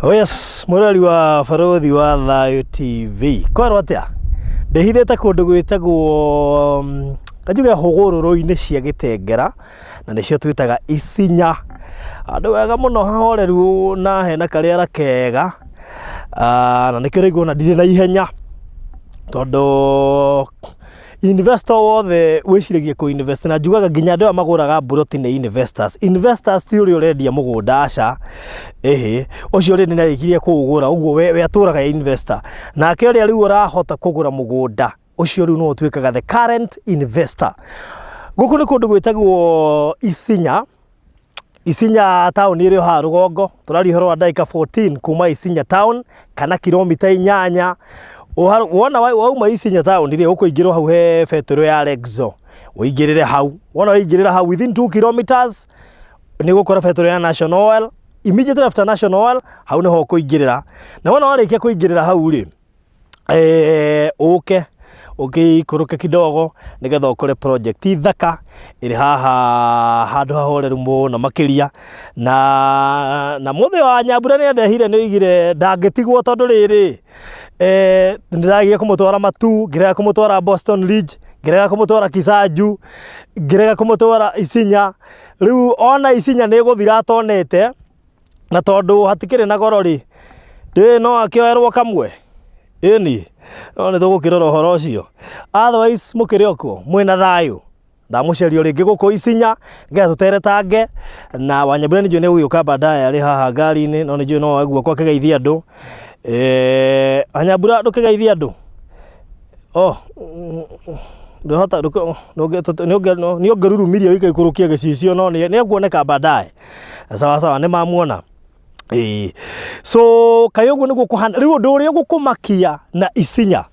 Oh yes, mwĩrori wa Barũthi wa Thayũ TV. Kwerwo atĩa? Ndĩhithĩte kũndũ gwĩtagwo kanjuge hũgũrũrũ-inĩ cia Gĩtengera na nĩcio twĩtaga Isinya. Handũ wega mũno hahoreru na hena karĩera kega na nĩkĩo ũraigua ona ndirĩ na ihenya tondũ investor wothe wĩciragia kũ invest na njugaga nginya andũ aya magũraga mburoti nĩ investors. Investors ti ũrĩa ũrendia mũgũnda aca, ĩhĩ, ũcio already nĩ arĩkirie kũũgũra ũguo we atũraga e investor. Nake ũrĩa rĩu ũrahota kũgũra mũgũnda ũcio rĩu nĩwe ũtuĩkaga the current investor. Gũkũ nĩ kũndũ gwĩtagwo Isinya. Isinya town ĩrĩ o haha rũgongo, tũraria ũhoro wa ndagĩka 14 kuma Isinya town kana kiromita 8. Wona wauma Isinya town rĩ, ũkũingĩra hau he betũrũ ya Rexo, ũingĩrĩre hau. Wona waingĩrĩra hau within 2 kilometers nĩ ũgũkora betũrũ ya National Oil, immediately after National Oil hau nĩho ũkũingĩrĩra. Na wona warĩkia kũingĩrĩra hau rĩ, ũke ũgĩikũrũke kidogo nĩgetha ũkore project thaka ĩrĩ haha handũ hahoreru mũno makĩria. Na mũthĩ wa Nyambura nĩ andehire nĩ oigire ndangĩtigwo tondũ rĩrĩ, nĩndĩragire kũmũtwara Matu, ngĩrega kũmũtwara Boston Ridge, ngĩrega kũmũtwara Kisanju, ngĩrega kũmũtwara Isinya. Rĩu ona Isinya nĩ ĩgũthira atonete. Na tondũ hatikĩrĩ na goro rĩ, ndĩũĩ no akĩoerwo kamwe? Ĩni, no nĩ tũgũkĩrora ũhoro ũcio. Otherwise mũkĩrĩ o kuo mwĩna thayũ? Ndamũceria o rĩngĩ gũkũ Isinya nĩgetha tũteretange na Wanyambura nĩ njũĩ nĩ egũgĩũka baadaye arĩ haha ngari-inĩ no nĩ njũĩ no oe guoko akĩgeithie andũ. Wanyambura ndũkĩgeithie andũ? Oh, ndũhota nĩ ũngĩrurumirie ũgĩikũrũkia gĩcicio no nĩ ekuoneka baadaye. Sawa sawa nĩ mamuona. Ĩĩ. So kaĩ ũguo nĩguo kũhana. Rĩu ũndũ ũrĩa ũgũkũmakia na Isinya.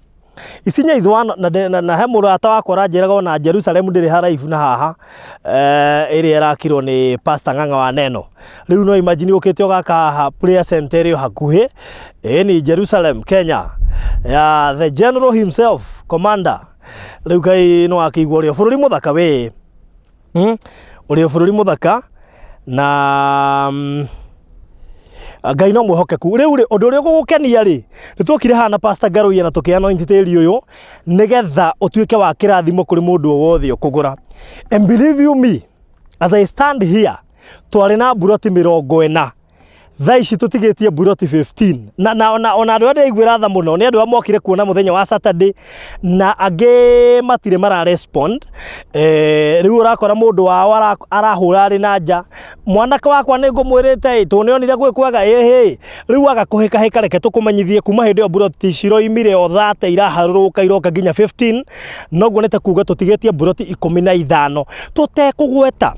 Isinya is one na, na, na he mũrata wakwa ũranjĩraga ona Jerusalem ndĩrĩ haraihu na haha ĩrĩa ĩrakirwo nĩ Pastor Ng'ang'a wa Neno. Rĩu no imagine ũkĩte ũgaka haha prayer center ĩrĩ o hakuhĩ. Ĩĩ ni Jerusalem Kenya ya the general himself commander. Rĩu kaĩ nĩ wakĩigua ũrĩa bũrũri mũthaka we. Ũrĩ o bũrũri mũthaka na Ngai no mwĩhokeku. Rĩu rĩ, ũndũ ũrĩa ũgũgũkenia rĩ, nĩ tuokire haha na Pastor Ngaruiya na tũkĩ anoint tĩri ũyũ nĩgetha ũtuĩke wa kĩrathimo kũrĩ mũndũ o wothe ũkũgũra. And believe you me, as I stand here, twarĩ na mburoti 40. Thaa ici tũtigĩtie mburoti 15 na, na ona andũ arĩa ndĩraiguĩra tha mũno nĩ andũ arĩa mokire kuona mũthenya wa Saturday na angĩ matirĩ mara respond. Rĩu ũrakora mũndũ wao arahũra arĩ na nja, mwanake wakwa nĩ ngũmwĩrĩte ĩ, tondũ nĩonire gwĩ kwega ĩhĩ, rĩu aga kũhĩkahĩka reke tũkũmenyithie kuma hĩndĩ ĩyo mburoti ciroimire o 30 iraharũrũka iroka nginya 15, noguo nĩ ta kuga tũtigĩtie mburoti 15 tũtekũgweta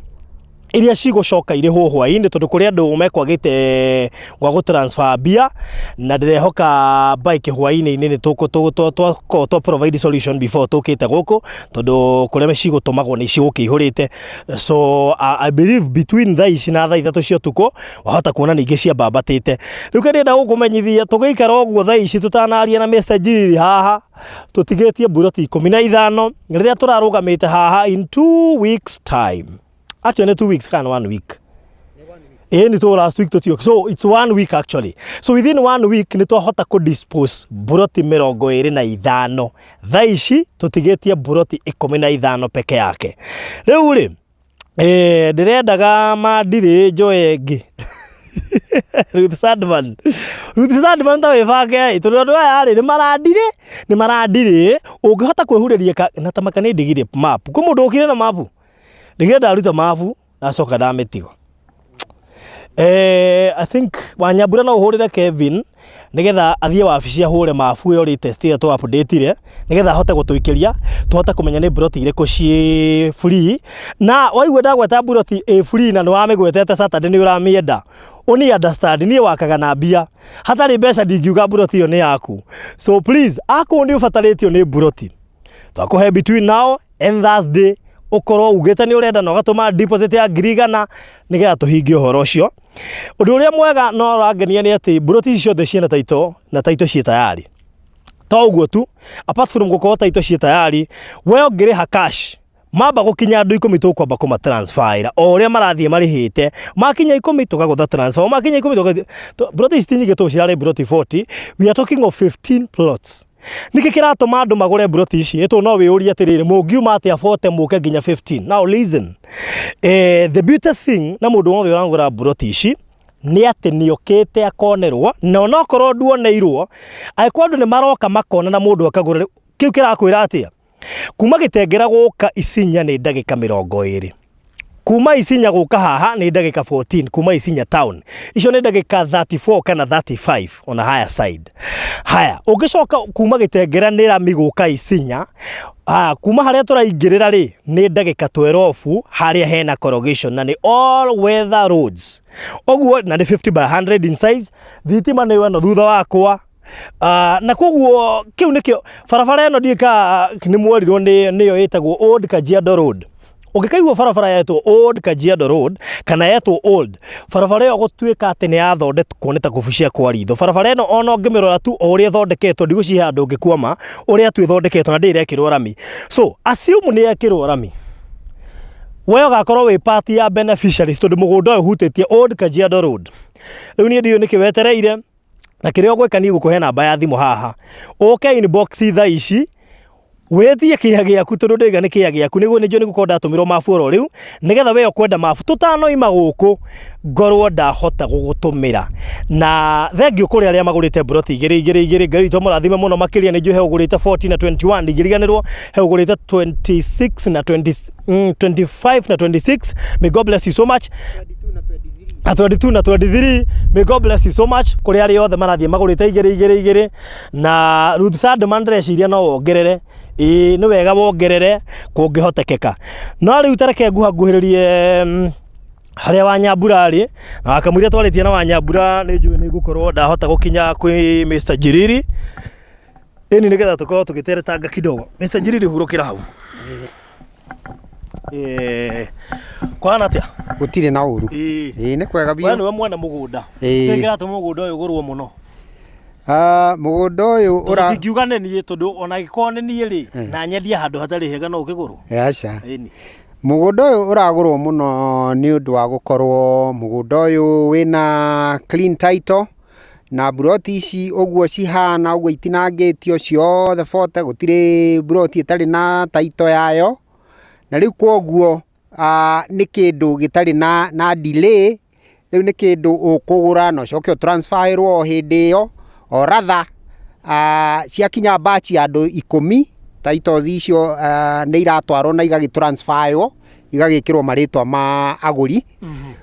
iria cigũcoka irĩhwo hwaĩ-inĩ tondũ kũrĩ andũ mekwagĩte gwa gũ transfer mbia na ndĩrehoka by kĩhwaĩ-inĩ nĩ twakorwo twa provide solution before tũkĩte gũkũ tondũ kũrĩa cigũtũmagwo nĩ cigũkĩihũrĩte. So I believe between thaa ici na thaa 3 cia ũtukũ wahota kuona ningĩ ciambambatĩte. Rĩu kĩrĩa ndĩrenda gũkũmenyithia tũgĩikara ũguo thaa ici tũtanaria na Mr Njiriri haha tũtigĩtie mburoti 15 rĩrĩa tũrarũgamĩte haha in 2 weeks time. Actually 2 weeks kana 1 week. Ĩĩ nĩ tũ last week tũtio. So it's 1 week actually. So within 1 week nĩ twahota kũ dispose mburoti 25. Thaa ici tũtigĩtie mburoti 15 peke yake. Rĩu rĩ, ndĩrendaga mandirĩ njoe ĩngĩ. Ruth Sandman. Ruth Sandman ta wĩbange ĩ, tondũ andũ aya rĩ, nĩ marandirĩ, nĩ marandirĩ, ũngĩhota kwĩhurĩria na ta maka nĩ ndigire map. Kwĩ mũndũ ũkire na map? Ndigire ndaruta mabu ndacoka ndamĩtiga. I think Wanyambura no ũhũrĩre Kevin nĩgetha athiĩ wabici ahũre mabu ĩyo latest ĩrĩa tũ update-ire nĩgetha ahote gũtũikĩria tũhote kũmenya nĩ mburoti irĩkũ ciĩ free. Na waigua ndagweta mburoti ĩ free na nĩ wamĩgwetete Saturday nĩ ũramĩenda, ũni understand niĩ wakaga na mbia. Hatarĩ mbeca ndingiuga mburoti ĩyo nĩ yaku. So please akorwo nĩ ũbatarĩtio nĩ mburoti, twakũhe between now and Thursday ũkorwo ugĩte nĩ ũrenda na ũgatũma deposit ya 100,000 nĩgetha tũhingie ũhoro ũcio. Ũndũ ũrĩa mwega na ũrangenia nĩ atĩ mburoti ici ciothe ciĩna title na title ciĩ tayari. To ũguo tu, apart from gũkorwo title ciĩ tayari, we ũngĩrĩha cash Mamba gũkinya andũ ikũmi tũkwamba kũma transfer o ũrĩa marathiĩ marĩhĩte. Makinya ikũmi tũkagũtha transfer. O makinya ikũmi tũgathiĩ. Mburoti ici ti nyingĩ tũũ cirarĩ mburoti 40. We are talking of 15 plots. Nĩkĩ kĩratũma andũ magũre mburoti ici? Ĩtũ no wĩyũrie atĩrĩrĩ, mũngiuma atĩa 40 mũke nginya 15? Now listen. The beauty thing na mũndũ wothe ũragũra mburoti ici nĩ atĩ nĩ okĩte akonerwo, na onokorwo nduoneirwo, angĩkorwo andũ nĩ maroka makona na mũndũ akagũra, kĩu kĩrakwĩra atĩa? Kuma Gĩtengera gũka Isinya nĩ ndagĩka 20. Kuma Isinya gũka haha nĩ ndagĩka 14, kuma Isinya town. Icio nĩ ndagĩka 34 kana 35 on a higher side. Haya, ũngĩcoka kuma Gĩtengera nĩ rami gũka Isinya, haya, kuma harĩa tũraingĩrĩra rĩ, nĩ ndagĩka 12 harĩa hena corrugation na nĩ all weather roads. Ũguo, na nĩ 50 by 100 in size, thitima nĩ ĩno thutha wakwa. Na koguo kĩu nĩkĩo barabara ĩno ndiũĩ kana nĩ mwerirwo nĩyo ĩtagwo Old Kajiado Road. Ũngĩkaigua barabara yetwo Old Kajiado Road kana yetwo Old, barabara ĩyo gũtuĩka atĩ nĩ yathondekwo nĩ ta kũbucia kwa ritho. Barabara ĩno ona ũngĩmĩrora tu o ũrĩa ĩthondeketwo ndigũcihe handũ ũngĩkwama ũrĩa tu ĩthondeketwo na ndĩrĩ ĩrekĩrwo rami. So assume nĩ yekĩrwo rami, we ũgakorwo wĩ part ya beneficiaries tondũ mũgũnda ũyũ ũhutĩtie Old Kajiado Road. Rĩu niĩ ndiũĩ nĩkĩ wetereire. Na kĩrĩa ũgwĩka niĩ ngũkũhe namba ya thimũ haha, ũke inbox thaa ici, wĩtie kĩea gĩaku tondũ ndĩga nĩ kĩea gĩaku, nĩguo nĩnjũĩ nĩ gũkorwo ndatũmĩrwo mabu oro rĩu, nĩgetha we ũkwenda mabu, tũtanoima gũkũ, ngorwo ndahota gũgũtũmĩra. Na thengiũ kũrĩ arĩa magũrĩte mburoti igĩrĩ igĩrĩ igĩrĩ, Ngai witũ amũrathime mũno makĩria, nĩ njũĩ he ũgũrĩte 40 na 21, ndingĩriganĩrwo, he ũgũrĩte 26 na 20, 25 na 26, may God bless you so much. Na 22 na 23, may God bless you so much. Kũrĩ arĩa othe marathiĩ magũrĩte igĩrĩ igĩrĩ igĩrĩ, na Ruth Sandman ndĩreciria no wongerere, ĩĩ nĩ wega wongerere kũngĩhotekeka. No rĩu ta reke nguhanguhĩrĩrie harĩa Wanyambura arĩ, na wakamũira twarĩtie na Wanyambura nĩ njũĩ nĩ ngũkorwo ndahota gũkinya kwĩ Mr. Njiriri, ĩni nĩgetha tũkorwo tũgĩteretanga kidogo. Mr. Njiriri hurũkĩra hau. Kũhana atĩa? Gũtirĩ na ũru. Ĩĩ nĩ kwega We biũ. nĩwe mwene mũgũnda. Ĩĩ. Nĩ kĩratũma mũgũnda ũyũ ũgũrwo mũno? Ah, mũgũnda ũyũ Tondũ ũra ndingiuga nĩ niĩ tondũ ona angĩkorwo nĩ niĩ rĩ, na nyendie handũ hatarĩ hega no ũkĩgũrwo. Aca. Ĩni. Mũgũnda ũyũ ũragũrwo mũno nĩ ũndũ wa gũkorwo mũgũnda ũyũ wĩna clean title na mburoti ici ũguo cihana ũguo itinangĩtio ciothe bote gũtirĩ mburoti ĩtarĩ na title yayo. Na rĩu koguo nĩ kĩndũ gĩtarĩ na delay, rĩu nĩ kĩndũ ũkũgũra na ũcoke ũ transfer ĩrwo o hĩndĩ ĩyo, or rather ciakinya batch ya andũ ikũmi, titles icio nĩ iratwarwo na igagĩ transfer ĩrwo, igagĩkĩrwo marĩtwa ma agũri.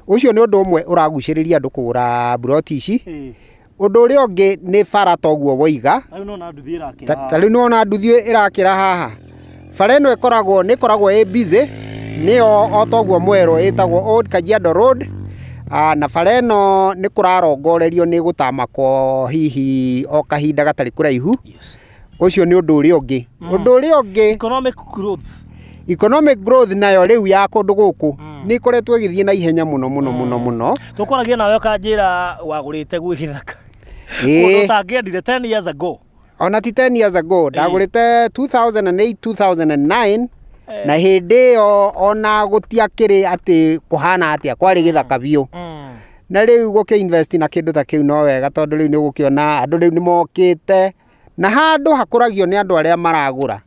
Ũcio nĩ ũndũ ũmwe ũragucĩrĩria andũ kũgũra mburoti ici. Ũndũ ũrĩa ũngĩ nĩ bara toguo woiga. Ta rĩu nĩwona nduthi ĩrakĩra haha. Ta rĩu nĩwona nduthi ĩrakĩra haha. Bara ĩno ĩkoragwo nĩ ĩkoragwo ĩ busy, nĩyo o toguo mwerwo ĩtagwo Old Kajiado Road, na bara ĩno nĩ kũrarongorerio nĩ ĩgũtamakwo hihi o kahinda gatarĩ kũraihu. Ũcio nĩ ũndũ ũrĩa ũngĩ. Ũndũ ũrĩa ũngĩ. Economic growth. Economic growth nayo rĩu ya kũndũ gũkũ nĩ ĩkoretwo ĩgĩthiĩ na ihenya mũno mũno mũno mũno. Tũkwaragia nawe ũkanjĩra wagũrĩte gwĩ gĩthaka. Kũndũ ũtangĩendire 10 years ago. Ona ti 10 years ago, ndagũrĩte 2008 2009 na hĩndĩ ĩyo ona gũtiakĩrĩ atĩ kũhana atĩa, kwarĩ gĩthaka biũ. Na rĩu gũkĩ invest na kĩndũ ta kĩu no wega tondũ rĩu nĩ ũgũkĩona andũ rĩu nĩ mokĩte na handũ hakũragio nĩ andũ arĩa maragũra.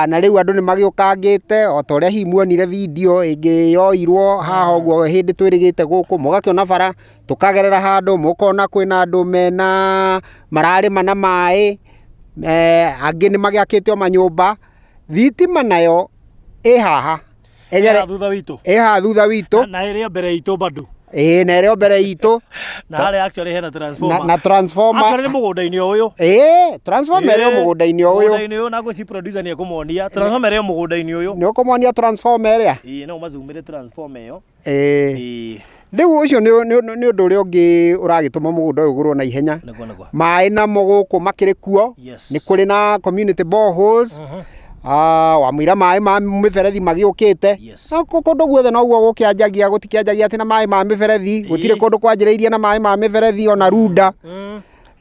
Na rĩu andũ nĩ magĩũkangĩte o ta ũrĩa hihi muonire video ĩngĩ yoirwo haha ũguo hĩndĩ twĩrĩgĩte gũkũ, mũgakĩona bara tũkagerera handũ mũkona kwĩna andũ mena mararĩma na maĩ, angĩ nĩ magĩakĩte o manyũmba. Thitima nayo ĩ haha. Ĩgere thutha witũ. Ĩ haha thutha witũ. Na ĩrĩ o mbere itũ bado. Ĩĩ na ĩrĩ o mbere itũ. Na harĩa actually hena transformer. Na transformer. Actually nĩ mũgũnda-inĩ o ũyũ. Ĩĩ, transformer ĩrĩ o mũgũnda-inĩ o ũyũ. Mũgũnda-inĩ ũyũ na ngwĩciria producer nĩ ekũmonia. Transformer ĩrĩ o mũgũnda-inĩ ũyũ. Nĩ ũkũmonia transformer ĩrĩa? Ĩĩ, no ũmazumĩre transformer ĩyo. Ĩĩ. Rĩu ũcio nĩ ũndũ ũrĩa ũngĩ ũragĩtũma mũgũnda ũyũ ũgũrwo na ihenya. Nĩguo, nĩguo. Maĩ namo gũkũ makĩrĩ kuo. Yes. Nĩ kũrĩ na community boreholes. Wamũira maĩ ma mĩberethi magĩũkĩte. Yes. No kũndũ guothe noguo gũkĩanjagia, gũtikĩanjagia atĩ na maĩ ma mĩberethi, gũtirĩ kũndũ kwanjĩrĩirie na maĩ ma mĩberethi ona runda.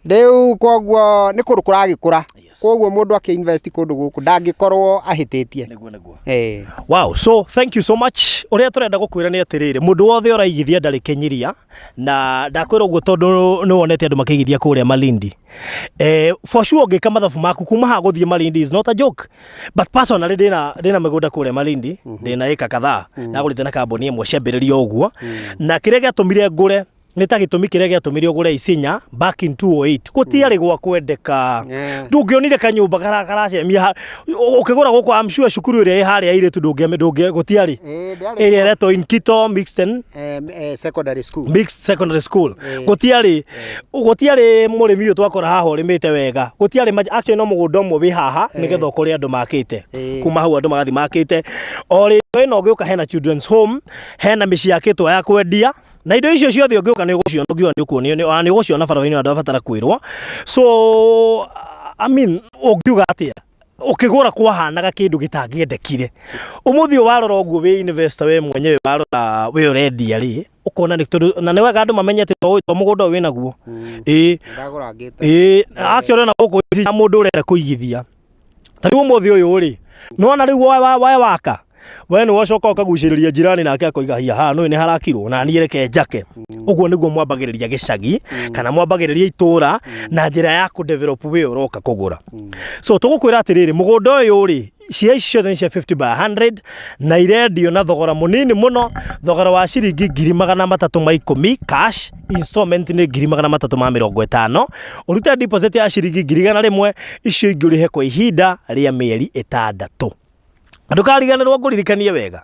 Rĩu koguo nĩ kũndũ kũragĩkũra. Koguo mũndũ akĩ invest kũndũ gũkũ ndangĩkorwo ahĩtĩtie. Nĩguo nĩguo. Eh. Wow, so thank you so much. Ũrĩa tũrenda gũkwĩra nĩ atĩrĩrĩ, mũndũ wothe ũraigithia ndarĩ kĩnyiria, na ndakwĩra ũguo tondũ nĩ wonete andũ makĩigithia kũrĩa Malindi. For sure ũngĩka mathabu maku kuma haha gũthiĩ Malindi is not a joke. But personally ndĩna mĩgũnda kũrĩa Malindi, ndĩna ĩka kadhaa, ndagũrĩte na kambuni ĩmwe ciambĩrĩria ũguo. Na kĩrĩa gĩatũmire ngũre nĩ ta gĩtũmi kĩrĩa gĩatũmire ũgũre Isinya back in 2008. Gũtiarĩ gwa kwendeka. Ndũngĩonire kanyũmba karacemia ũkĩgũra gũkũ, I'm sure cukuru ĩrĩa ĩ harĩa airĩtu ndũngĩ gũtiarĩ. Eh, ndĩarĩ Ĩrĩa ĩretwo Inkito Mixed and secondary school. Mixed Secondary School. Gũtiarĩ mũrĩmi ũyũ twakora haha ũrĩmĩte wega. Gũtiarĩ actually no mũgũnda ũmwe wĩ haha nĩgetha ũkore andũ makĩte. Kuma hau andũ magathiĩ makĩte. O rĩngĩ ĩno ũngĩũka hena children's home, hena mĩciĩ yakĩtwo ya kwendia. Na indo icio ciothe ũngĩũka nĩ ũgũciona, ũngiuga nĩ ũkuonio, ona nĩ ũgũciona barabara-inĩ, ona ndũrabatara kwĩrwo. So I mean, ũngiuga atĩa? Ũkĩgũra kwahanaga kĩndũ gĩtangĩendekire. Ũmũthĩ ũyũ warora ũguo wĩ investor we mwenyewe, warora we ũrendia rĩ, ũkona nĩ tondũ na nĩ wega andũ mamenye atĩ to mũgũnda ũyũ wĩnaguo. Ĩĩ. Ndagũrangĩte. Ĩĩ, actually ona gũkũ mũndũ ũrenda kũigithia. Ta rĩu ũmũthĩ ũyũ rĩ, nĩwona rĩu we waka, we nĩ wacoka ũkagucĩrĩria jirani nake akoiga hiya haha nũĩ nĩ harakirwo na niĩ reke njake. Ũguo nĩguo mwambagĩrĩria gĩcagi kana mwambagĩrĩria itũra na njĩra ya kũ develop we ũroka kũgũra. So tũgũkwĩra atĩrĩrĩ, mũgũnda ũyũ rĩ, cia ici ciothe nĩ cia 50 by 100 na irendio na thogora mũnini mũno, thogora wa ciringi 310,000 cash, installment nĩ 350,000, ũrute deposit ya ciringi 100,000, icio ingĩ ũrĩhe kwa ihinda rĩa mĩeri 6. Ndũkariganĩrwo ngũririkanie wega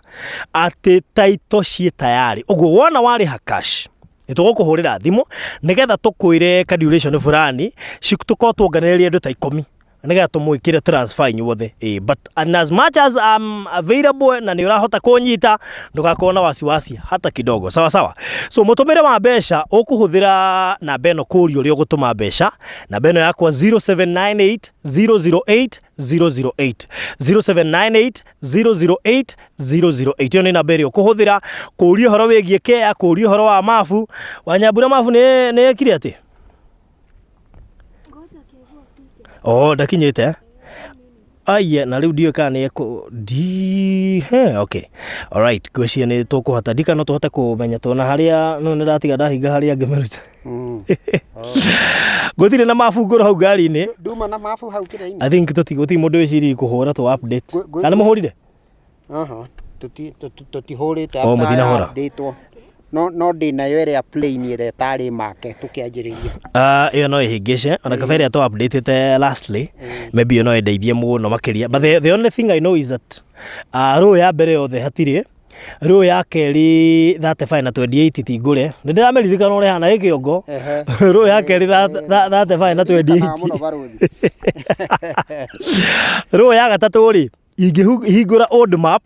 atĩ title ciĩ tayari, ũguo wona warĩha cash nĩ tũgũkũhũrĩra thimũ nĩgetha tũkwĩre ka duration fulani tũkorwo tuonganĩrĩrie andũ ta 10 nĩgetha tũmwĩkĩre transfer inyuothe. But and as much as I'm available na nĩ ũrahota kũnyita, ndũgakorwo na wasiwasi hata kidogo. Sawa sawa. So mũtũmĩre wa mbeca ũkũhũthĩra namba ĩno kũria ũrĩa ũgũtũma mbeca, namba ĩno yakwa 0798 008 008, 0798 008 008. Ĩyo nĩ namba ĩrĩa ũkũhũthĩra kũria ũhoro wĩgiĩ kea, kũria ũhoro wa mabu Wanyambura. Mabu nĩ ĩkire atĩ oh ndakinyĩte aiye na rĩu ndiũĩ kana nĩ ekũ ndi he. Okay, alright, ngwĩciria nĩ tũkũhota ndika no tũhote kũmenya tuona harĩa no nĩ ndatiga ndahinga harĩa ngĩmĩruta. Gũtirĩ na mabu ngũrũ hau ngari-inĩ. Nduma na mabu hau kĩrĩa-inĩ. I think gũtirĩ mũndũ wĩciririe kũhũra tũ update. Kana mũhũrire? Aha, tũtihũrĩte. Oh, mũtinahũra. Update no ndĩnayo ĩrĩa plain ĩrĩa ĩtarĩ make tũkĩanjĩrĩria. Ah, ĩyo no ĩhĩngĩce ona kaba ĩrĩa tũ updatĩte lastly, maybe ĩyo no ĩndeithie mũno makĩria. But the only thing I know is that rũũ ya mbere yothe hatirĩ, rũũ ya kerĩ 35 na 28 ti ngũre, nĩ ndĩramĩririkana ũrĩa ĩhana ĩ kĩongo. Rũũ ya kerĩ 35 na Ririkanaga 28 mũno barũthi. Rũũ ya gatatũ rĩ, ingĩhingũra old map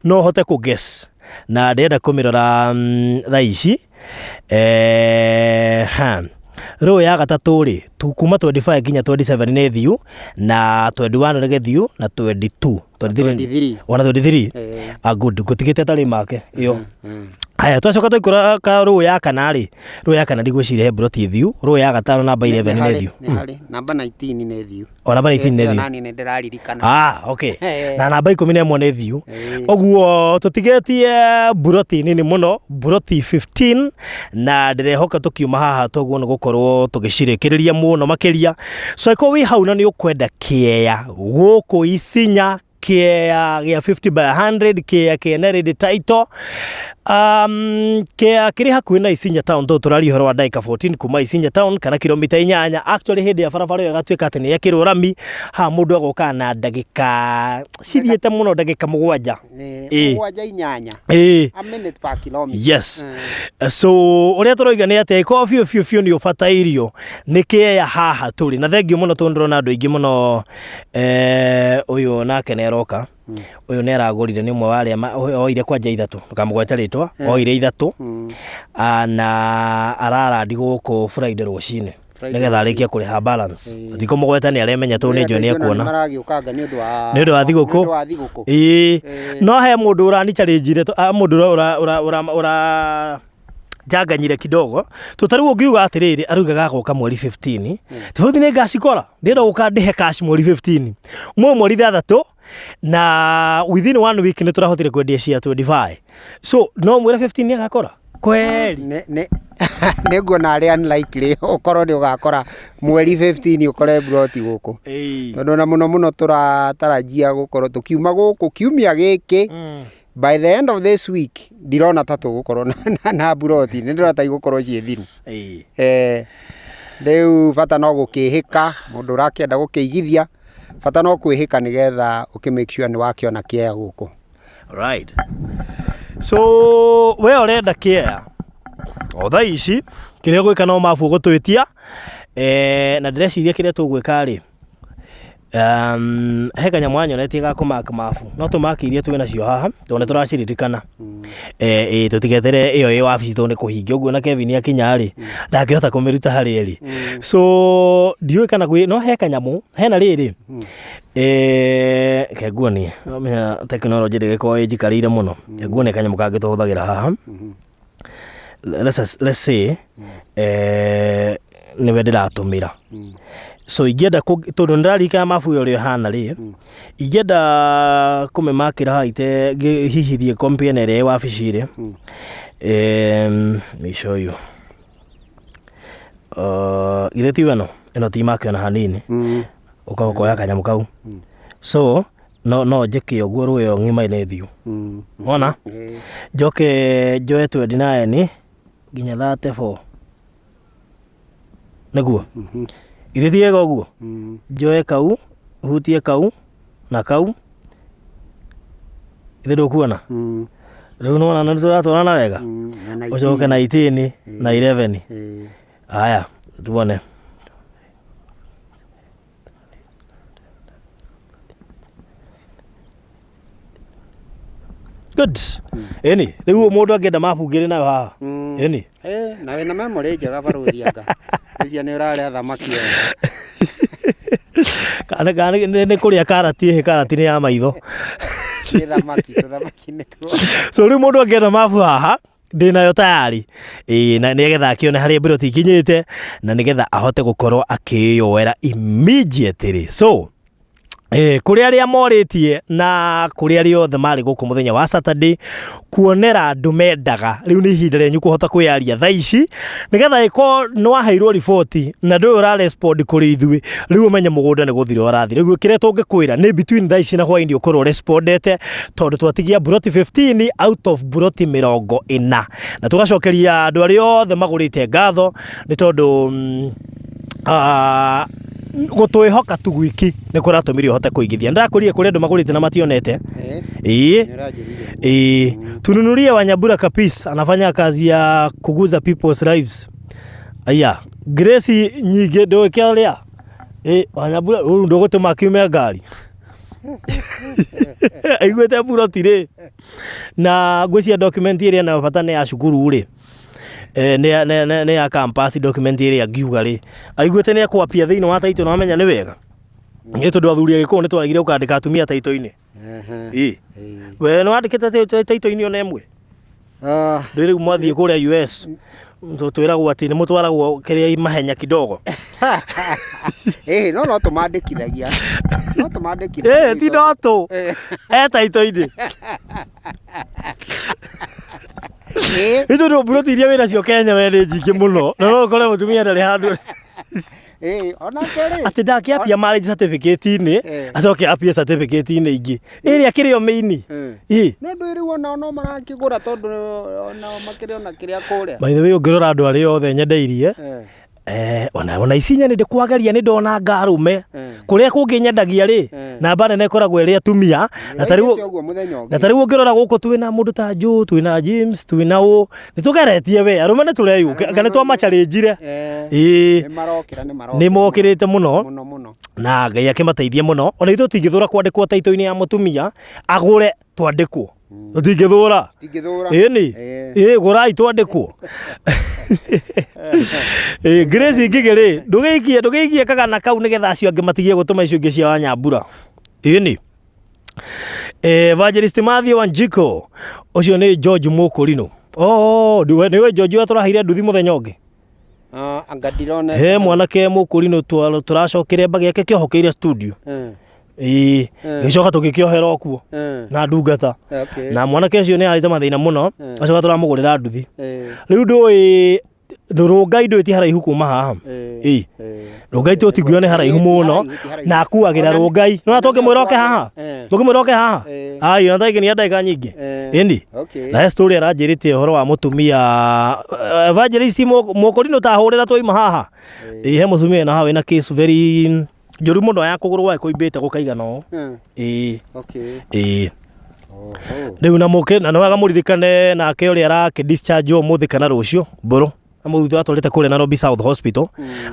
no hote kũ guess na ndĩrenda kũmĩrora thaa ici. Ha rũũ ya gatatũ rĩ, kuma 25 nginya 27 nĩ thiu, na 21 nĩ gĩthiu, na 22, 23. 23. Ona 23. Eh. Ah, good, ngũtigĩte ĩtarĩ make ĩyo. Haya, twacoka twaikũra ka rũũ ya kana rĩ, rũũ ya kana ndigwĩciria he broti thiu. Rũũ ya gatano namba 11 nĩ thiu. Nĩ harĩ namba 19 nĩ thiu. O namba 19 nĩ Ĩyo thiu. nani nĩ ndĩraririkana. Ah, okay. Na namba 11 nĩ thiu. Eh. Ũguo tũtigĩtie buroti nini mũno, buroti 15, na ndĩrehoka tũkiuma haha toguo nĩ gũkorwo tũgĩcirĩkĩrĩria mũno makĩria. So angĩkorwo wĩ hau na nĩ ũkwenda kĩea gũkũ Isinya, kĩea gĩa 50 by 100, kĩea kĩene ready title, kĩea kĩrĩ hakuhĩ na Isinya town, tondũ tũraria ũhoro wa ndagĩka 14 kuma Isinya town kana kilomita 8. Actually hĩndĩ ya barabara ĩyo ĩgatuĩka atĩ nĩ yekĩrwo rami, haha mũndũ agokaga na ndagĩka cithiĩte mũno ndagĩka 7. Nĩ Ĩĩ. 7 8. Ĩĩ. A minute per kilometer. Yes. So ũrĩa tũroiga nĩ atĩ angĩkorwo biũ biũ biũ nĩ ũbatairio nĩ kĩea haha tũrĩ na thengiũ mũno, tondũ ndĩrona andũ aingĩ mũno. Ũyũ nake nĩ aroka, ũyũ nĩ aragũrire, nĩ ũmwe wa arĩa oire kwanja ithatũ, ndũkamũgwete rĩtwa, oire ithatũ. Ah, na ararandi gũkũ Friday rũcinĩ Friday. Nĩgetha arĩkie kũrĩha balance. Ndikũmũgweta, nĩ aremenya tondũ nĩ njũĩ nĩ ekuona. Maragĩũkanga nĩ ũndũ wa Nĩ ũndũ wa thigũkũ. Nĩ ũndũ wa thigũkũ. Ĩĩ. Ĩĩ. No he mũndũ ũrani challenge mũndũ ũra ũra ũra ũra ũra Njanganyire kidogo. To ta rĩu ũngiuga atĩrĩrĩ, arauga gagoka mweri 15. Tũbũthi nĩ ngacikora. Ndĩrenda gũka ndĩhe cash mweri 15. Mwe mweri 6 na within one week nĩ tũrahotire kwendia cia 25. So no mwĩre 15 nĩ agakora. Kweli. Nĩ nguona arĩ unlikely ũkorwo nĩ ũgakora mweri 15 ũkore mburoti gũkũ. Tondũ ona mũno mũno tũratarajia gũkorwo tũkiuma gũkũ kiumia gĩkĩ. By the end of this week ndirona ta tũgũkorwo na mburoti, nĩ ndĩrona ta igũkorwo ciĩ thiru. Rĩu bata no gũkĩhĩka, mũndũ ũrakĩenda gũkĩigithia, bata no kwĩhĩka nĩgetha ũkĩ make sure nĩ wakĩona kĩea gũkũ. Right. So we ũrenda kĩea o thaa ici kĩrĩa ũgwĩka no mabu ũgũtwĩtia na ndĩreciria kĩrĩa tũgwĩka rĩ he kanyamũ anyonetie ga kũmark mabu no tũmaki iria twĩ nacio haha tondũ nĩ tũraciririkana. Ĩĩ tũtigetere ĩyo ĩ wabici tondũ nĩ kũhingia ũguo na Kevin akinya rĩ ndangĩhota kũmĩruta harĩa ĩrĩ. So ndiũĩ kana gwĩ no he kanyamũ hena rĩrĩ reke nguonie ũramenya tekinoronjĩ ndĩgĩkoragwo ĩnjikarĩire mũno. Reke nguonie kanyamũ kangĩ tũhũthagĩra haha. Let's say nĩwe ndĩratũmĩra. So ingĩenda tondũ nĩ ndĩraririkana mabu ĩyo ũrĩa ĩhana rĩ, ingĩenda kũmĩmakĩra haha ite hihi thiĩ compare na ĩrĩa ĩ wabici rĩ, let me show you. Githĩ tiyo ĩno? Ĩno ti mark ona hanini. Ũka ũkoya kanyamũ kau. So no njĩke ũguo rũĩ ĩyo ng'ima nĩ thiu. Wona? Njoke njoe 29 nginya 34. Nĩguo? Githĩ ti wega ũguo? Njoe kau, hutie kau na kau. Githĩ ndũkuona? Rĩu nĩwona nĩ tũratwarana wega? Ũcoke na 18 na 11. Haya, tuone. Good. Ĩni, rĩu mũndũ angĩenda mabu ngĩrĩ nayo haha. Ĩni. Eh, na wĩna memory njega barũthi anga. Ũcio nĩ ũrarĩa thamaki we. Kana kana nĩ kũrĩa karati ĩhĩ karati nĩ ya maitho. Nĩ thamaki, tũthamaki nĩ tuo. So rĩu mũndũ angĩenda mabu haha ndĩ nayo tayari ĩĩ na nĩgetha akĩone harĩa mburoti ikinyĩte na nĩgetha ahote gũkorwo akĩyoera immediately. So kũrĩ arĩa morĩtie na kũrĩ arĩa othe marĩ gũkũ mũthenya wa Saturday kuonera andũ mendaga rĩu nĩ ihinda rĩanyu kũhota kwĩyaria thaa ici nĩgetha ĩkorwo nĩ waheirwo riboti na ndũĩ ũra respond kũrĩ ithuĩ rĩu ũmenye mũgũnda nĩ gũthira ũrathira. Rĩu kĩrĩa tũngĩkwĩra nĩ between thaa ici na hwainĩ ũkorwo respondete tondũ twatigia mburoti 15 out of mburoti 40 na tũgacokeria andũ arĩa othe magũrĩte ngatho nĩ tondũ gũtwĩhoka tu gwiki nĩ kũratũmire ũhote kũigithia. Ndĩrakũrire kũrĩ andũ magũrĩte na mationete. Ĩĩ. Ĩĩ. Tununulie Wanyambura Kapis anafanya kazi ya kuguza people's lives. Aya, Grace nyingĩ ndũĩ kĩrĩa. Ĩ, Wanyambura rĩu ndũgũtũma akiume ngari. Aiguĩte mburoti rĩ. Na ngwĩciria document ĩrĩa ĩna bata nĩ ya cukuru rĩ. Nĩ ya campus document ĩrĩa ngiuga rĩ, aiguĩte nĩ ekwapia thĩinĩ wa title na wamenya nĩ wega. Nĩ tondũ athuri a Gĩkũyũ nĩ twaregire gũkandĩka atumia title-inĩ. Ĩ. We nĩ wandĩkĩte title-inĩ ona ĩmwe? Ndũĩ rĩu mwathiĩ kũrĩa US twĩragwo atĩ nĩ mũtwaragwo kĩrĩa mahenya kidogo. Ĩĩ no no tũmandĩkithagia. No tũmandĩkithagia. Ĩ ti no tũ. E title-inĩ. Ĩĩ. Nĩ tondũ mburoti iria wĩnacio Kenya we nĩ nyingĩ mũno na no ũkore mũtumia ndarĩ handũ Ĩĩ onake rĩ. atĩ ndangĩapia marriage certificate-inĩ acoke apie certificate-inĩ ingĩ ĩrĩa akĩrĩ o mĩini. Ĩ. No ndũĩ rĩu onao no marakĩgũra tondũ onao makĩrĩ ona kĩrĩa kũrĩa. By the way ũngĩrora andũ arĩa othe nyendeirie ona ici nyene ndĩkwageria nĩ ndonanga arũme kũrĩa kũngĩ nyendagia rĩ namba nene ĩkoragwo ĩrĩ atumia na ta rĩu Oigĩte ũguo mũthenya ũngĩ. na ta rĩu ũngĩrora gũkũ twĩna mũndũ ta Joe twĩna James twĩna ũ nĩ tũgeretie we arũme nĩ tũreyũke anga nĩ twamacharĩnjire. Ĩĩ. Nĩ marokĩra nĩ marokĩra. Nĩ mokĩrĩte mũno. Mũno mũno. Na Ngai akĩmateithie mũno ona ithuĩ tũtingĩthũra kwandĩkwo taitũ-inĩ ya mũtumia agũre twandĩkwo. Tũtingĩthũra. Tũtingĩthũra. Ĩni. Ĩĩ gũrai twandĩkwo. Ĩĩ Grace Ngigĩ rĩ ndũgĩikie ndũgĩikie kagana kau nĩgetha acio angĩ matigie gũtũma icio ingĩ cia Wanyambura. Ĩni. Evangelist Matthew Wanjiko ũcio nĩ George Mũkũrinũ. Oh, nĩwe nĩwe George ũrĩa tũraheire nduthi mũthenya ũngĩ. Ah, anga ndirona. He mwanake mũkũrinũ tũracokire mbagi yake kĩohokeire studio. Ĩĩ, gĩcoka tũgĩkĩohera o kuo na ndungata. Okay. Na mwanake ũcio nĩ arĩte mathĩna mũno, acoka tũramũgũrĩra nduthi. Rĩu ndũĩ Rũngai ndũĩ ti haraihu kuma haha. Ĩĩ. Rũngai tũtingiuga nĩ haraihu mũno na akuagĩra Rũngai. Nĩwona tũngĩmwĩra oke haha? Tũngĩmwĩra oke haha? Ai, ona thaa nĩ ndagĩka nyingĩ. Ĩni. Okay. Na he story aranjĩrĩte ũhoro wa mũtumia evangelist mũkũrinũ tahũrĩra twaima haha. Ĩĩ he mũtumia wĩna haha wĩna case very njũru mũno ya kũgũrũ gwake kũimbĩte gũkaigana ũũ. Ĩĩ. Okay. Ĩĩ. Oho. Rĩu na mũke na nĩwega mũririkane nake ũrĩa arakĩ discharge ũmũthĩ kana rũciũ mbũrũ na mũthuri atwarĩte kũrĩa Nairobi South Hospital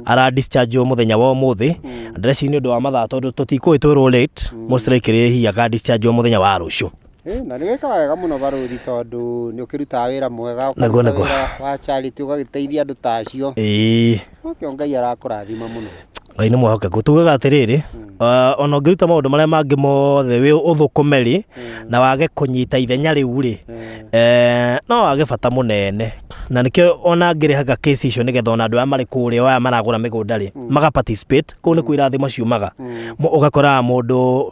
ara discharge mũthenya wa ũmũthĩ ndĩreciria nĩ ũndũ wa mathaa tondũ tũtikũĩ twĩrwo late most likely hihi aka discharge mũthenya wa rũciũ. Na nĩ wĩkaga wega mũno barũthi tondũ nĩ ũkĩrutaga wĩra mwega, Nĩguo, ũkaruta nĩguo. wĩra wa charity ũgagĩteithia andũ ta acio. Ĩĩ. Nokĩo Ngai arakũrathima mũno. Ngai nĩ mwĩhokeku tugaga atĩrĩrĩ ona ũngĩruta maũndũ marĩa mangĩ mothe wĩ ũthũkũme rĩ na wage kũnyita ithenya rĩu rĩ no wage bata mũnene na nĩkĩo ona ngĩrĩhaga case icio nĩgetha ona andũ aya marĩ kũrĩa aya maragũra mĩgũnda rĩ maga participate kũu nĩkuo irathimo ciumaga. Ũgakoraga mũndũ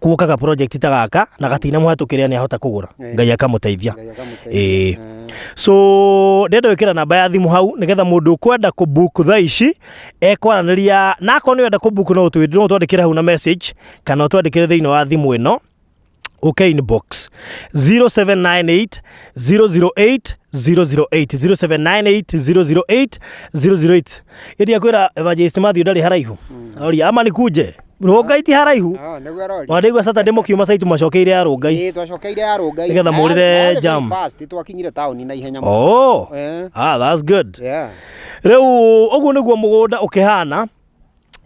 kuokaga project ta gaka na gatina mũhatũkĩre nĩ ahota kũgũra Ngai akamũteithia. Ngai akamũteithia. Ĩĩ. So ndĩrenda gwĩkĩra namba ya thimũ hau nĩgetha mũndũ ũkwenda kũ book thaa ici ekwaranĩria na akorwo nĩ ũrenda kũ book no ũtwandĩkĩre hau na message kana ũtwandĩkĩre thĩinĩ wa thimũ ĩno ũke inbox 0798 008 008 0798 008 008 ĩria kwĩra Evangelist Matthew ndarĩ haraihu oria ama nikuje Rũngai ti haraihu. Ah, nĩguo aroria. Ona ndaigua Saturday mũkiuma site mwacokeire ya Rũngai. Ĩĩ, twacokeire ya Rũngai. Nĩgetha Na mũrĩre yarĩ very jam. fast, twakinyire taũni na ihenya mũno. Oh. Eh. Ah, that's good. Yeah. Rĩu ũguo nĩguo mũgũnda ũkĩhana.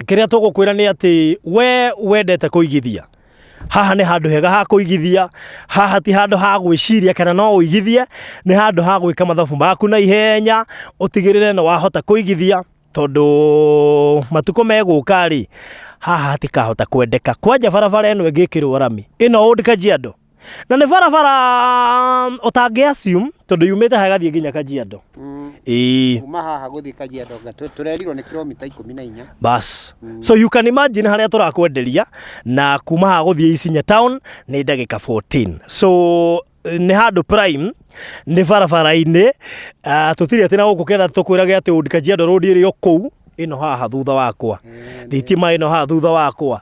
Kĩrĩa tũgũkwĩra nĩ atĩ we wendete kũigithia. Haha nĩ handũ hega ha kũigithia, haha ti handũ ha gwĩciria kana no ũigithie, nĩ handũ ha gwĩka mathabu maku na ihenya, ũtigĩrĩre nĩ wahota kũigithia. Tondũ matukũ megũka rĩ, haha hatikahota kwendeka. Kwanja barabara ĩno ĩngĩkĩrwo rami, ĩno Old Kajiado, na nĩ barabara ũtangĩ assume tondũ yumĩte haha ĩgathiĩ nginya Kajiado. Ĩĩ. Kuma haha gũthiĩ Kajiado nga tũrerirwo nĩ kilomita 14. Bas. So you can imagine harĩa tũrakwenderia na kuma haha gũthiĩ Isinya town nĩ ndagĩka 14. So nĩ handũ prime nĩ barabara-inĩ tũtirĩ atĩ na gũkũ kenda tũkwĩrage atĩ Old Kajiado Road ĩrĩ o kũu ĩno haha thutha wakwa thitima ĩno haha thutha wakwa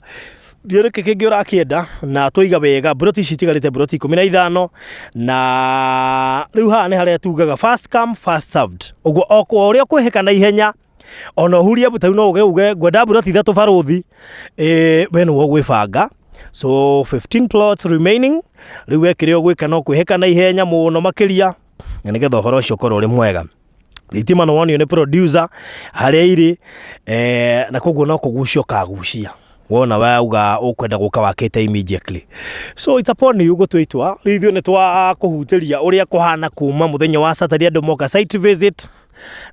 ndiũĩ nĩkĩ kĩngĩ ũrakĩenda na twaiga wega mburoti ici itigarĩte mburoti 15 na rĩu haha nĩ harĩa tugaga first come first served ũguo o ũrĩa ũkwĩhĩka na ihenya ona ũhurie ta rĩu no uge uge ngwenda mburoti ithatũ barũthi we nĩwe ũgwĩbanga so 15 plots remaining rĩu we kĩrĩa ũgwĩka no kwĩhĩka na ihenya mũno makĩria na nĩgetha ũhoro ũcio ũkorwo ũrĩ mwega thitima nĩ wonio nĩ producer harĩa irĩ na koguo no kũgucia ũkagucia wona wauga ũkwenda gũka wakĩte immediately so it's upon you gũtua itua rĩu ithuĩ nĩ twakũhutĩria ũrĩa kũhana kuma mũthenya wa Saturday andũ moka site visit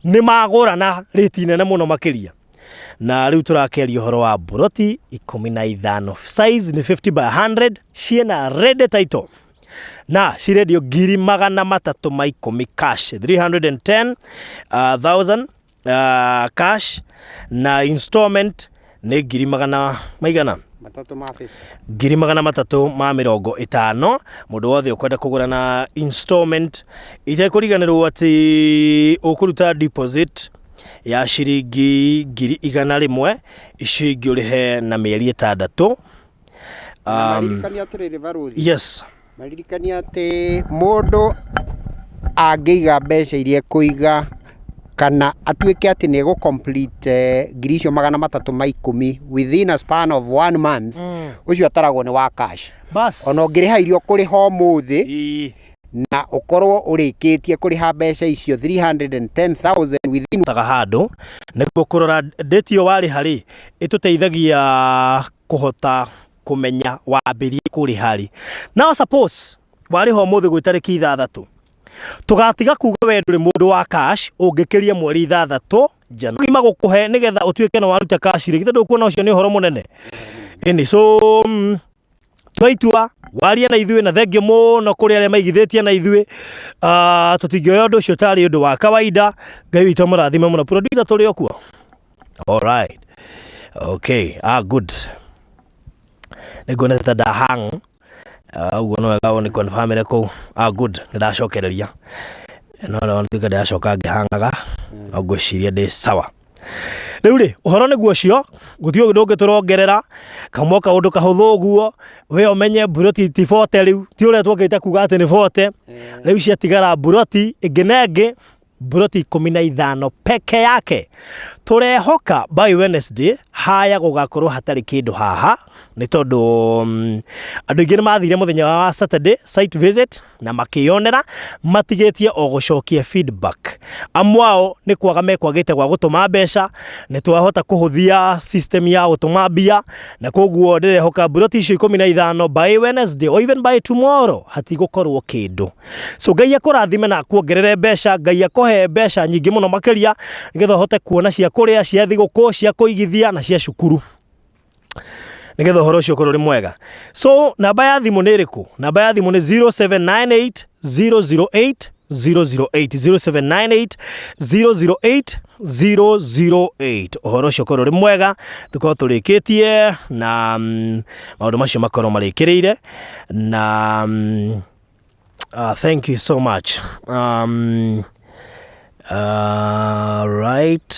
nĩ magũra na rĩti nene mũno makĩria na rĩu tũrakĩaria ũhoro wa mburoti 15 size nĩ 50 by 100 ciĩna ready title na cirendio 310,000 cash 310,000 cash na installment nĩ ngiri magana maigana Matatũ ma 50. 350,000 mũndũ wothe ũkwenda kũgũra na installment itekũriganĩrwo atĩ ũkũruta deposit ya ciringi 100,000 icio ingĩ ũrĩhe na mĩeri 6. Na maririkania atĩrĩrĩ barũthi. Yes. Maririkania atĩ mũndũ angĩiga mbeca iria ekũiga kana atuĩke atĩ nĩ egũ complete 310,000 within a span of one month, ũcio ataragwo nĩ wa cash. Bas. Ona ũngĩrĩha iria ũkũrĩha ũmũthĩ Ĩĩ. na ũkorwo ũrĩkĩtie kũrĩha mbeca icio 310,000 within taga handũ nĩguo kũrora date ĩyo warĩha rĩ ĩtũteithagia kũhota kũmenya wambĩrie kũrĩha rĩ. Now suppose warĩha ũmũthĩ gwĩ tarĩki 6 tũgatiga kuga we ndũrĩ mũndũ wa cash ũngĩkĩria mweri 6 January magũkũhe nĩgetha ũtuĩke nĩ waruta cash rĩ githĩ ndũkuona ũcio nĩ ũhoro mũnene. Ĩni so Tua itua warie na ithuĩ, na thengio mũno kũrĩ arĩa maigithĩtie na ithuĩ. Tũtingĩoya ũndũ ũcio tarĩ ũndũ wa kawaida. Ngai witũ amũrathime mũno. Producer, tũrĩ o kuo? Alright, okay, ah, good. Nĩnguonete ta ndahang ũguo, no wega nĩ confirm kũu. Ah, good, nĩ ndacokereria no no nduĩke ndĩracoka ngĩhangaga, no ngwĩciria ndĩ sawa rĩu rĩ. Ũhoro nĩguo ũcio, gũtirĩ ũndũ ũngĩ tũrongerera. Kamwe kaũndũ kahũthũ ũguo, we ũmenye mburoti ti 40 rĩu, ti ũrĩa twokĩte kuga atĩ nĩ 40. Rĩu ciatigara mburoti ĩngĩ na ĩngĩ, mburoti 15 peke yake. Tũrehoka by Wednesday haya gũgakorwo hatarĩ kĩndũ haha, nĩ tondũ andũ aingĩ nĩ mathire mũthenya wa Saturday site visit na makĩyonera, matigĩtie o gũcokia feedback. Amwe ao nĩ kwaga mekwagĩte gwa gũtũma mbeca. Nĩ twahota kũhũthia system ya gũtũma mbia, na koguo ndĩrehoka mburoti icio 15 by Wednesday or even by tomorrow hatigũkorwo kĩndũ. So Ngai akũrathime na akuongerere mbeca. Ngai akũhe mbeca nyingĩ mũno makĩria, nĩgetha ũhote kuona cia kũrĩa, cia thigũkũ, cia kũigithia na cia cukuru, nĩgetha ũhoro ũcio ũkorwo ũrĩ mwega. So namba ya thimũ nĩ ĩrĩkũ? Namba ya thimũ nĩ 0798 008 008, 0798 008 008. Ũhoro ũcio ũkorwo ũrĩ mwega, tũkorwo tũrĩkĩtie na maũndũ macio makorwo marĩkĩrĩire na thank you so much. Right,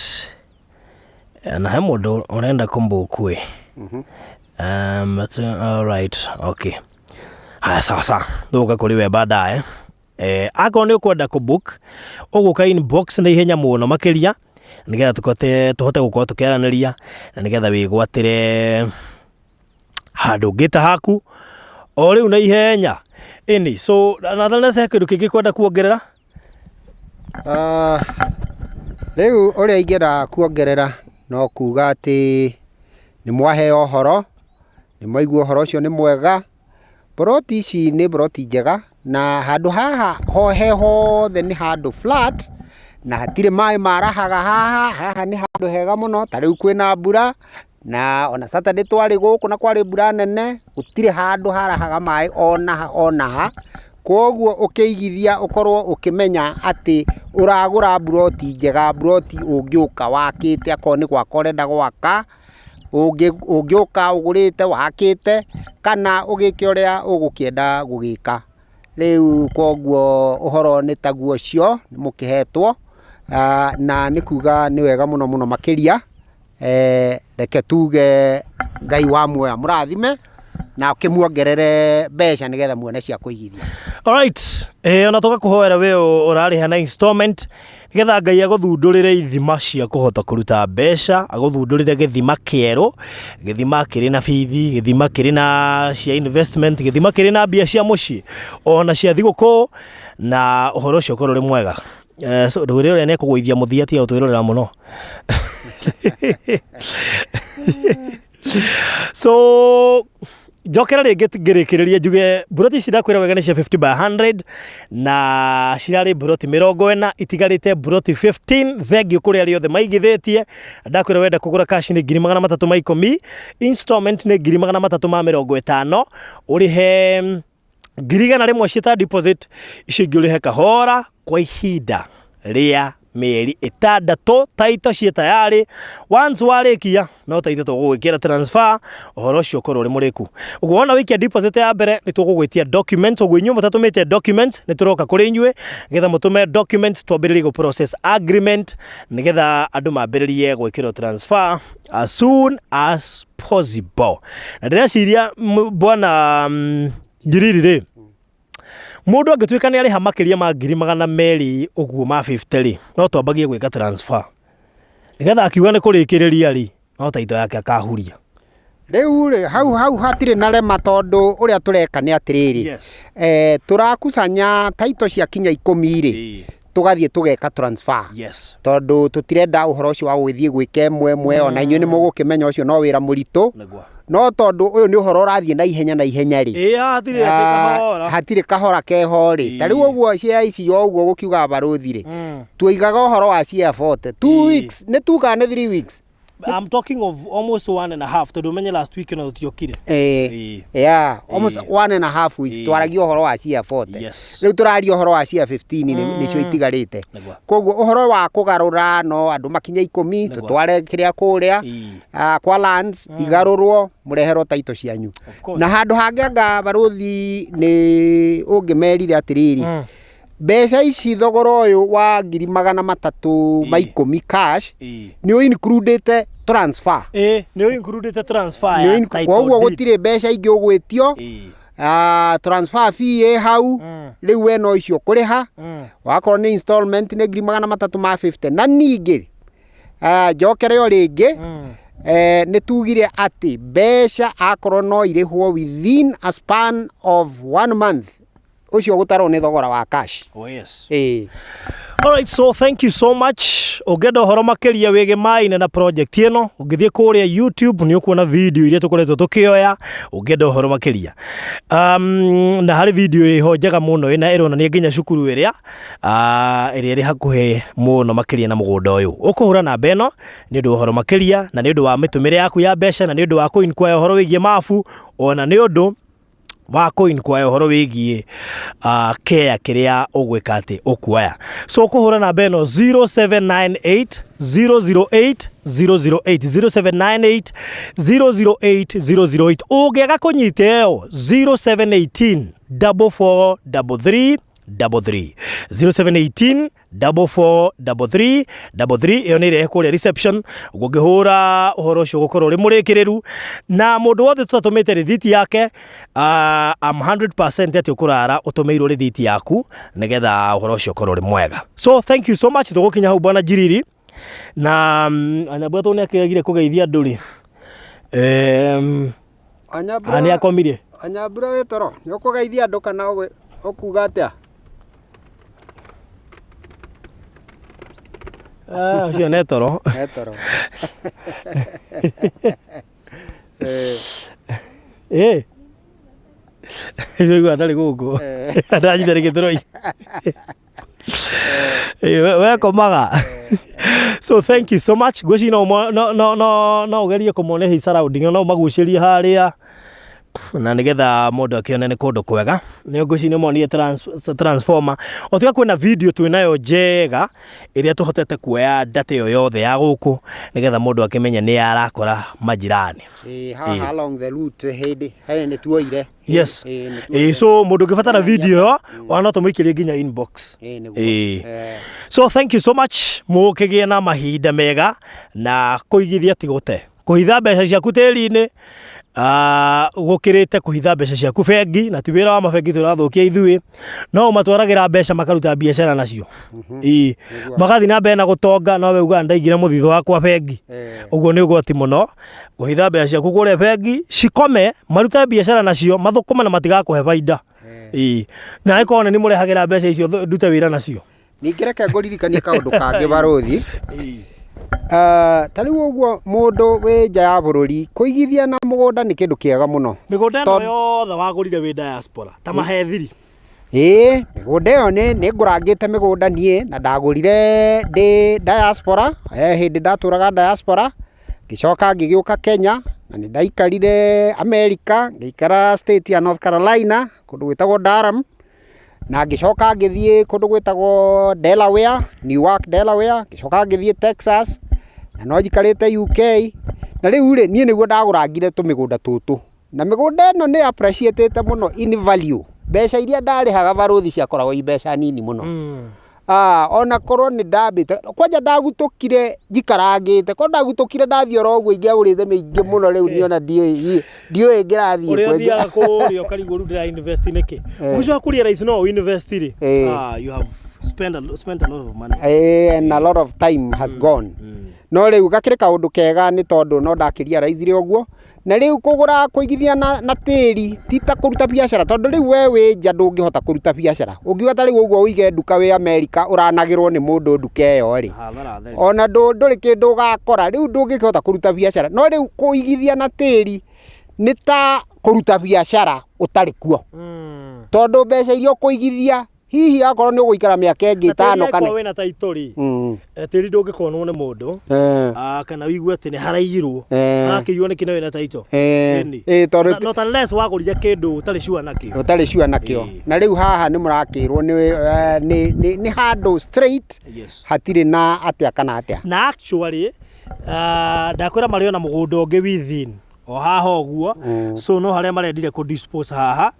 na he mũndũ ũrenda kũmbũku ĩ. But, all right, okay, haya, sawa sawa, tũgũka kũrĩ we baadaye. Akorwo nĩ ũkwenda kũbook, ũgũka inbox na ihenya mũno makĩria, nĩgetha tũkote tũhote gũkorwo tũkĩaranĩria, na nĩgetha wĩgwatĩre handũ ũngĩta haku o rĩu na ihenya ĩni. So na he kĩndũ kĩngĩ kwenda kuongerera? Ah, rĩu ũrĩa ingĩenda kuongerera no kuga atĩ nĩ mwaheo ũhoro, nĩ mwaigua ũhoro ũcio nĩ mwega. Mburoti ici nĩ mburoti njega, na handũ haha ho he hothe nĩ handũ flat na hatirĩ maĩ marahaga haha. Haha nĩ handũ hega mũno, ta rĩu kwĩna mbura, na ona Saturday twarĩ gũkũ na kwarĩ mbura nene, gũtirĩ handũ harahaga maĩ ona ha ona ha. Koguo ũkĩigithia ũkorwo ũkĩmenya atĩ ũragũra mburoti njega, mburoti ũngĩũka wakĩte, akorwo nĩ gwaka ũrenda gwaka, ũngĩũka ũgũrĩte wakĩte, kana ũgĩke ũrĩa ũgũkĩenda gũgĩka. Rĩu koguo ũhoro nĩ taguo ũcio mũkĩhetwo, na nĩ kuga nĩ wega mũno mũno makĩria. Reke tuge Ngai wa muoyo amũrathime na akĩmuongerere mbeca nĩgetha muone cia kũigithia. Alright, ona tũgakũhoera we ũrarĩha na installment, nĩgetha Ngai agũthundũrĩre ithima cia kũhota kũruta mbeca, agũthundũrĩre gĩthima kĩerũ, gĩthima kĩrĩ na bithi, gĩthima kĩrĩ na cia investment, gĩthima kĩrĩ na mbia cia mũciĩ ona cia thigũkũ, na ũhoro ũcio ũkorwo ũrĩ mwega. So ndũgĩre ũrĩa nĩekũgũithia mũthia, tiga gũtwĩrorera mũno. So njokera rĩngĩ ngĩrĩkĩrĩria njuge mburoti ici ndakwĩra wega nĩ cia 50 by 100, na cirarĩ mburoti 40, itigarĩte mburoti 15. Thengiũ kũrĩ arĩa othe maigithĩtie. Ndakwĩra wenda kũgũra cash nĩ 310,000, installment nĩ 350,000, ũrĩhe 100,000 ciĩ ta deposit, icio ingĩ ũrĩhe kahora kwa ihinda rĩa mĩeri 6. Taito ciĩ tayarĩ, once warĩkia no ta ithuĩ tũgũgwĩkĩra transfer, ũhoro ũcio ũkorwo ũrĩ mũrĩku. Ũguo wona waikia deposit ya mbere, nĩ tũgũgwĩtia documents. Ũguo inyuĩ mũtatũmĩte documents, nĩ tũroka kũrĩ inyuĩ nĩgetha mũtũme documents, twambĩrĩrie gũ process agreement, nĩgetha andũ mambĩrĩrie gwĩkĩrwo transfer as soon as possible. Na ndĩreciria bwana Ngiriri rĩ, mũndũ angĩtuĩka nĩ arĩha makĩria ma 200,000 ũguo ma 50 rĩ, no twambagie gwĩka transfer, nĩgetha akiuga nĩ kũrĩkĩrĩria rĩ, no taito yake akahuria. Rĩu rĩ, hau hau hatirĩ na rema, tondũ ũrĩa tũreka nĩ atĩrĩrĩ, tũrakusanya taito cia kinya 10 rĩ, tũgathiĩ tũgeka transfer, tondũ tũtirenda ũhoro ũcio wa gũgĩthiĩ gwĩka ĩmwe ĩmwe. Ona inyuĩ nĩ mũgũkĩmenya ũcio no wĩra mũritũ. No tondũ ũyũ nĩ ũhoro ũrathiĩ na ihenya na ihenya rĩ, Ĩĩ, hatirĩ atĩ kahora. Hatirĩ kahora keho rĩ. Ta rĩu ũguo cia ici o ũguo gũkiuga barũthi rĩ, tuoigaga ũhoro wa cia 40 2 weeks, nĩ tugaga nĩ 3 weeks. I'm talking of almost one and a half tondũ ũmenye last week no tũtiokire. Eh, yeah, almost 1.5 weeks. Twaragia ũhoro wa cia 40. Rĩu tũraria ũhoro wa cia 15 nĩcio itigarĩte. Koguo ũhoro wa kũgarũra no andũ makinye 10 tũtware kĩrĩa kũrĩa kwa lands igarũrwo mũreherwo taito cianyu. Na handũ hangĩ anga barũthi nĩ ũngĩmerire atĩrĩrĩ, mbeca ici thogora ũyũ wa 310,000 cash nĩ ũ includĩte transfer. Nĩ ũ includĩte transfer ya title Koguo deed. Gũtirĩ mbeca ingĩ ũgwĩtio. Transfer fee ĩ hau, rĩu we no icio kũrĩha. Wakorwo nĩ installment nĩ 350,000. Na ningĩ njokere o rĩngĩ, nĩ tugire atĩ mbeca akorwo no irĩhwo within a span of 1 month, ũcio gũtarwo nĩ thogora wa cash. Oh, yes. Ĩĩ. Alright, so thank you so much. Ũngĩenda ũhoro makĩria wĩgiĩ Maina na project ĩno, ũngĩthiĩ kũrĩa YouTube nĩ ũkuona video iria tũkoretwo tũkĩoya, ũngĩenda ũhoro makĩria. Na harĩ video ĩho njega mũno ĩna ĩronania nginya cukuru ĩrĩa ĩrĩa ĩrĩ hakuhĩ mũno makĩria na mũgũnda ũyũ. Ũkũhũra namba ĩno nĩ ũndũ wa ũhoro makĩria na nĩ ũndũ wa mĩtũmĩre yaku ya mbeca na nĩ ũndũ wa kũ-inquire ũhoro wĩgiĩ mabu ona nĩ ũndũ wa kũ-inquire ũhoro wĩgiĩ care kĩrĩa ũgwĩka atĩ ũkuoya. So ũkũhũra namba ĩno 0798 008 008, 0798 008 008. Ũngĩaga kũnyita ĩyo, 0718 44 33 33, 0718 44 33 33, ĩyo nĩ ĩrehe kũrĩa reception. Ũguo ũngĩhũra ũhoro ũcio ũgũkorwo ũrĩ mũrĩkĩrĩru. Na mũndũ wothe tũtatũmĩte rĩthiti yake, I'm 100% atĩ ũkũrara ũtũmĩirwo rĩthiti yaku nĩgetha ũhoro ũcio ũkorwo ũrĩ mwega. So thank you so much. Tũgũkinya hau, bwana Njiriri na Anyabwa tondũ nĩ akĩregire kũgeithia andũ rĩ, nĩ akomire. Anyambura wĩ toro, nĩ ũkũgeithia andũ kana ũkuga atĩa? Ũcio nĩ toro. He toro. Ĩ igua ndarĩ gũkũ, ndanyita rĩ gĩtũroi wekomaga. So thank you so much. Ngwĩciria no no no no ũgerie kũmona hihi surrounding, no ũmagucĩrie harĩa na nĩgetha mũndũ akĩone nĩ kũndũ kwega. Nĩ ngwĩciria nĩ monire transformer o tiga kwĩna video twĩnayo njega ĩrĩa tũhotete kuoya data ĩyo yothe ya gũkũ nĩgetha mũndũ akĩmenye nĩ arakora majirani. Ĩĩ, haha along the route hĩndĩ he nĩ tuoire. Yes. Ĩĩ, nĩ tuoire. Ĩĩ, so mũndũ ũngĩbatara video ĩyo ona no tũmũikĩrie nginya inbox. Ĩĩ, nĩguo. Ĩĩ. So thank you so much. Mũkĩgĩe na mahinda mega na kũigithia ti gũte. Kũhitha mbeca ciaku tĩri-inĩ gũkĩrĩte kũhitha mbeca ciaku bengi, na ti wĩra wa mabengi tũrathũkia ithuĩ, no ũmatwaragĩra mbeca makaruta biacara nacio. Ĩĩ. Magathiĩ na mbere na gũtonga, no we ugaga ndaigire mũthithũ wakwa bengi. Ũguo nĩ ũgwati mũno kũhitha mbeca ciaku kũrĩa bengi cikome, marute biacara nacio, mathũkũme na matigakũhe baida. Ĩĩ. Na ĩkorwo nĩ mũrehagĩra mbeca icio ndute wĩra nacio. Ningĩ reke ngũririkanie kaũndũ kangĩ barũthi. Ta rĩu ũguo mũndũ wĩ nja ya bũrũri kũigithia na mũgũnda nĩ kĩndũ kĩega mũno. Mĩgũnda ĩno yothe wagũrire wĩ diaspora ta mahethiri? Ĩĩ, mĩgũnda ĩyo nĩ ngũrangĩte mĩgũnda niĩ na ndagũrire ndĩ diaspora, he hĩndĩ ndatũraga diaspora, ngĩcoka ngĩgĩũka Kenya na nĩ ndaikarire America, ngĩikara state ya North Carolina kũndũ gwĩtagwo Durham, na ngĩcoka ngĩthiĩ kũndũ gwĩtagwo Delaware, Newark Delaware, ngĩcoka ngĩthiĩ Texas, na no njikarĩte UK, na rĩu rĩ, niĩ nĩguo ndagũrangire tũmĩgũnda tũtũ. Na mĩgũnda ĩno nĩ appreciate mũno in value. Mbeca iria ndarĩhaga barũthi ciakoragwo i mbeca nini mũno. Ona korwo nĩ ndambĩte kwanja ndagutũkire njikarangĩte, korwo ndagutũkire ndathiĩ oro ũguo ingĩagũrĩte mĩingĩ mũno. Rĩu niĩ ona ndiũĩ ngĩrathiĩ Ũrĩa kũ. ũthiaga kũrĩa ũkarigwo rĩu ndĩra invest nĩkĩ. Mũico wa kũrealize no invest rĩ, you have spent a lot of money. And a lot of time has gone. No rĩu gakĩrĩ kaũndũ kega nĩ tondũ no ndakĩrealizire ũguo. Na rĩu kũgũra kũigithia na tĩri ti ta kũruta biacara, tondũ rĩu we wĩ nja ndũngĩhota kũruta biacara. Ũngiuga ta rĩu ũguo ũige nduka wĩ America ũranagĩrwo nĩ mũndũ nduka ĩyo rĩ, Hathara theri. Ona ndũrĩ kĩndũ ũgakora, rĩu ndũngĩkĩhota kũruta biacara. No rĩu kũigithia na tĩri nĩ ta kũruta biacara ũtarĩ kuo, tondũ mbeca iria ũkũigithia Hihi akorwo nĩ ũgũikara mĩaka ĩngĩ Na tĩri ĩtano angĩkorwo kana wĩna taito rĩ, tĩri ndũngĩkonwo nĩ mũndũ, kana ũigue atĩ nĩ haraiyirwo. Harakĩiywo nĩkĩ na wĩna taito? Ĩni. Tondũ Not unless wagũrire kĩndũ ũtarĩ sure nakĩo. Ũtarĩ sure nakĩo. Na rĩu haha nĩ mũrakĩrwo nĩ handũ straight, hatirĩ na atĩa kana atĩa. Na actually, ndakwĩra marĩ ona mũgũnda ũngĩ within o haha ũguo, so no harĩa marendire kũ dispose haha.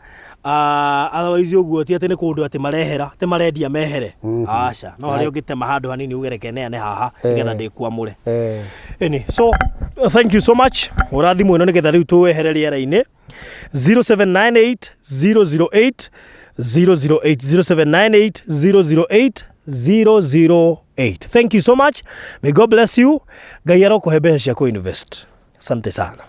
Otherwise ũguo ti atĩ nĩ kũndũ atĩ marehera, atĩ marendia mehere, aca, no harĩa ũngĩtema handũ hanini uge reke neane haha nĩgetha ndĩkwamũre. Ĩni, so thank you so much. Hũra thimũ ĩno nĩgetha rĩu tũwehere rĩera-inĩ, 0798 008 008, 0798 008 008. Thank you so much, may God bless you. Ngai arokũhe mbeca cia kũ invest. Asante sana.